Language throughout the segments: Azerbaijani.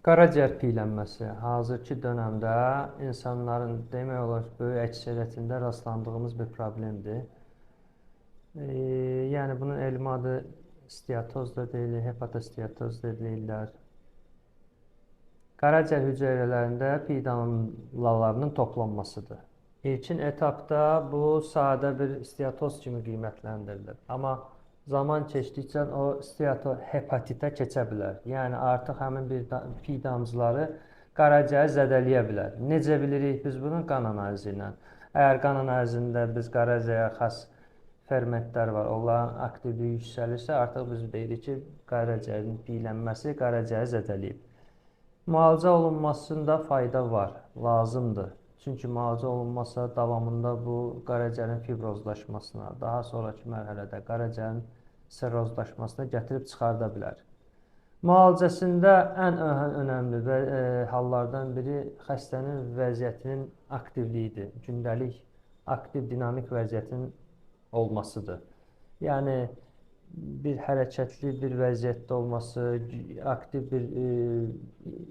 Qaraciyər piylənməsi hazırki dönəmdə insanların demək olar ki, böyük əksəriyyətində rastlandığımız bir problemdir. Yəni bunun elmi adı steatoz da deyilir, hepatosteatoz da deyirlər. Qaraciyər hüceyrələrində piy damlalarının toplanmasıdır. İlkin etapda bu sadə bir steatoz kimi qiymətləndirilir. Amma zaman keçdikcə o steatohepatitə keçə bilər. Yəni artıq həmin bir piy damcıları qaraciyəri zədələyə bilər. Necə bilirik biz bunu? Qan analizi ilə. Əgər qan analizində biz qaraciyərə xas fermentlər var, onların aktivliyi yüksəlirsə, artıq biz deyirik ki, qaraciyərin piylənməsi qaraciyəri zədələyib. Müalicə olunmasında fayda var, lazımdır. Çünki müalicə olunmasa davamında bu qaraciyərin fibrozlaşmasına, daha sonrakı mərhələdə qaraciyərin sirrozlaşmasına gətirib çıxarda bilər. Müalicəsində ən önəmli və hallardan biri xəstənin vəziyyətinin aktivliyidir. Gündəlik aktiv dinamik vəziyyətin olmasıdır. Yəni bir hərəkətli bir vəziyyətdə olması, aktiv bir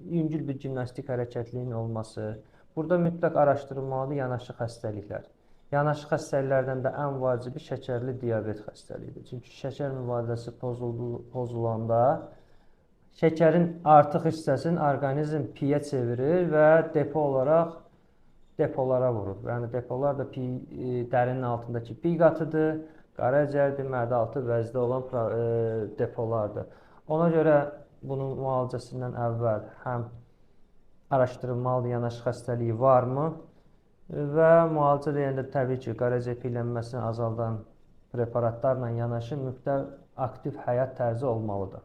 yüngül bir gimnastik hərəkətliyin olması. Burada mütləq araşdırılmalıdır yanaşı xəstəliklər. Yanaşı xəstəliklərdən də ən vacibi şəkərli diabet xəstəliyidir. Çünki şəkər mübadiləsi pozulanda şəkərin artıq hissəsini orqanizm piyə çevirir və depo olaraq depolara vurur. Yəni depolar da piy, dərinin altındakı piy qatıdır, qaraciyərdir, mədə altı vəzdə olan depolardır. Ona görə bunun müalicəsindən əvvəl həm araşdırılmalıdır yanaşı xəstəliyi varmı və müalicə deyəndə təbii ki, qaraciyər piylənməsini azaldan preparatlarla yanaşı mütləq aktiv həyat tərzi olmalıdır.